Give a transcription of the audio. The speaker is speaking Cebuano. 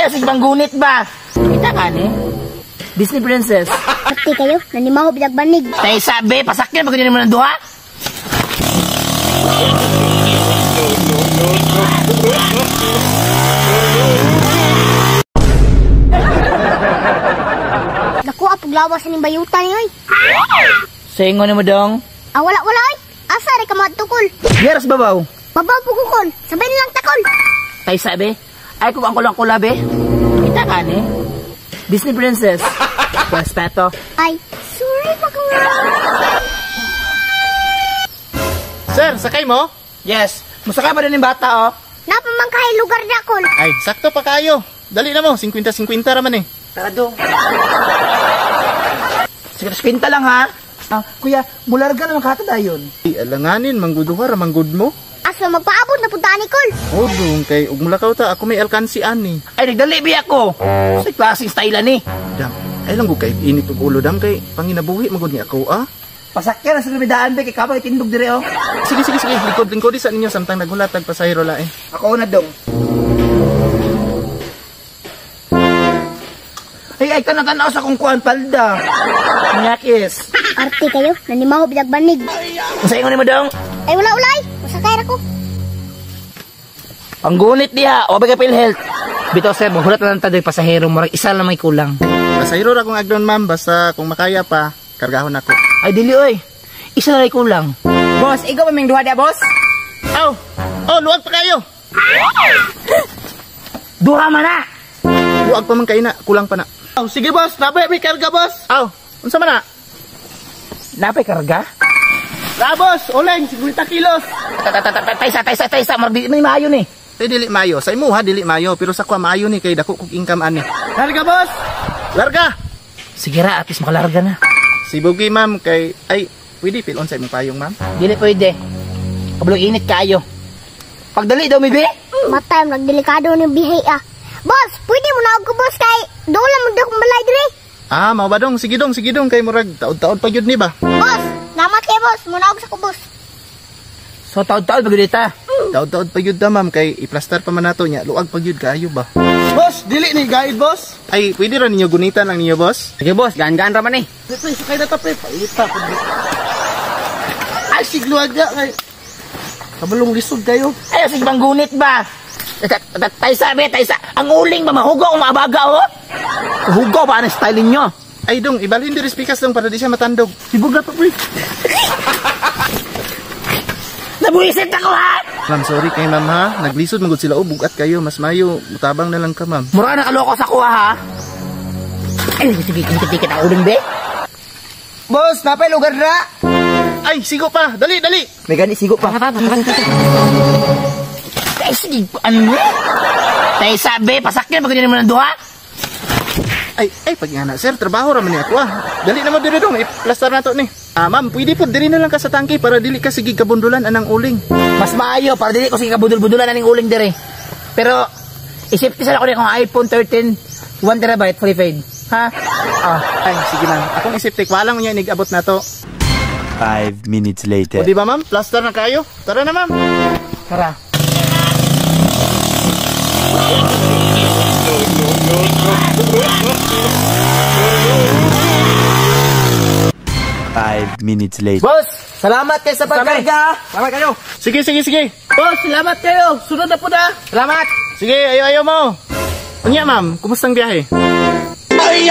Sige, panggunit ba? Kita ka ni? Disney Princess. Arte kayo, nanimaho bilag banig. Tay sabi, pasakyan pag ganyan mo ng duha. Naku, apuglawas sa ning bayutan ni oy. Sa ingon mo dong. Ah, wala wala oy. Asa re ka matukol? Yeras babaw. Babaw po kukol. Sabay nilang takol. Tay sabi, ay kung ang kulang kula be. Kita ka ni? Disney Princess. Respeto. Ay, sorry pa ka nga. Sir, sakay mo? Yes. Musakay pa rin yung bata, oh. Napamangkahay lugar na kol. Ay, sakto pa kayo. Dali na mo, 50-50 raman eh. Tara dong. Sige, 50 lang ha. Ah, kuya, mularga naman kata dayon. Ay, alanganin, mangguduha, ramanggud mo. Asa magpaabot na punta ni kol. O, dong, kay ug mulakaw ta, ako may alkansi ani. Ay, nagdali bi ako. Sa klaseng style ni. Dam, ay lang gud kay init og ulo dam kay panginabuhi magud ni ako ah. Pasakyan na sa lumidaan be kay kapag itindog dire oh. Sige, sige, sige, lingkod lingkod sa ninyo samtang naghulatag pasahero lae. Ako na dong. Ay, ay, tanaw sa kung kuan palda. Nyakis. Arte kayo, nanimaho bilag banig. Sa ingon mo dong? Ay, wala wala ay. Masakay ra ko. Ang gunit diha, o ba PhilHealth. Bitaw sir, maghulat na lang tayo pasahero, murag isa lang may kulang. Pasahero ra kong agdon ma'am, basta kung makaya pa, kargahon ako. Ay dili oy. Isa na lang kulang. Boss, ikaw ba ming duha dia, boss? Aw. Oh, luwag pa kayo. Duha man na. Luwag pa man kayo na, kulang pa na. Aw, sige boss, napay may karga boss. Aw, unsa man na? Napay karga? Na boss, uleng 50 kilos. Taysa, taysa, taysa, murag di may maayo ni. Tay dili maayo, sa imuha dili maayo, pero sa kuha maayo ni kay dako kog income ani. Larga boss. Larga. Sige ra, at least makalarga na. Si Bugi ma'am kay ay pwede pilon sa imong payong ma'am. Dili pwede. Kabalo init kayo. Pagdali daw mi be. Matay, nagdelikado ni bihay ah. Boss, pwede mo na ako boss kay doon lang mo akong balay dire. Ah, mao ba dong? Sige dong, sige dong kay murag taod-taod pa gyud ni ba? Boss, salamat kay boss, muna ako sa kubos. So taod-taod pa gyud ta. Taod-taod pa gyud ta ma'am kay iplastar pa man nato nya, luag pa gyud kaayo ba. Boss, dili ni guide boss. Ay, pwede ra ninyo gunitan lang ninyo boss. Sige boss, gaan-gaan ra man eh. Pre, sakay na ta pre, paita ko. Ay, sigluag na kay kabalong lisod kayo. Ay, sige panggunit ba? Taysa be, taysa. Ang uling ba mahugaw o maabaga oh? Hugaw ba ang style ninyo? Ay dong, ibalhin diri speakers dong para di siya matandog. Sibog na to pre. Nabuisit ako ha. Ma'am, sorry kay ma'am ha. Naglisod magud sila o bugat kayo, mas mayo mutabang na lang ka ma'am. Mura na kaloko sa kuha ha. Ay, sige, dikit ang uling be. Boss, napay lugar na. Ay, sigo pa. Dali, dali. May gani sigo pa. Ay, sige, ano? Taysa be, pasakyan pag ganyan mo ng duha. Ay, ay pag nga na, sir, trabaho ra man ni ako ah. Dali na mo diri dong, iplastar na to ni. Ah, ma'am, pwede po diri na lang ka sa tangke para dili ka sige kabundulan anang uling. Mas maayo para dili ko sige kabudul-budulan aning uling diri. Pero isip sa ako ni akong iPhone 13 1 terabyte fully paid. Ha? Ah, ay sige ma'am. Akong isip tik walang unya inigabot na to. 5 minutes later. O di ba ma'am, plaster na kayo? Tara na ma'am. Tara. Five minutes later. Boss, salamat kayo sa pagkarga. Salamat kayo. Sige, sige, sige. Boss, salamat kayo. Sunod na po na. Salamat. Sige, ayo ayo mo. Unya ma'am, kumusta ang biyahe? Ay,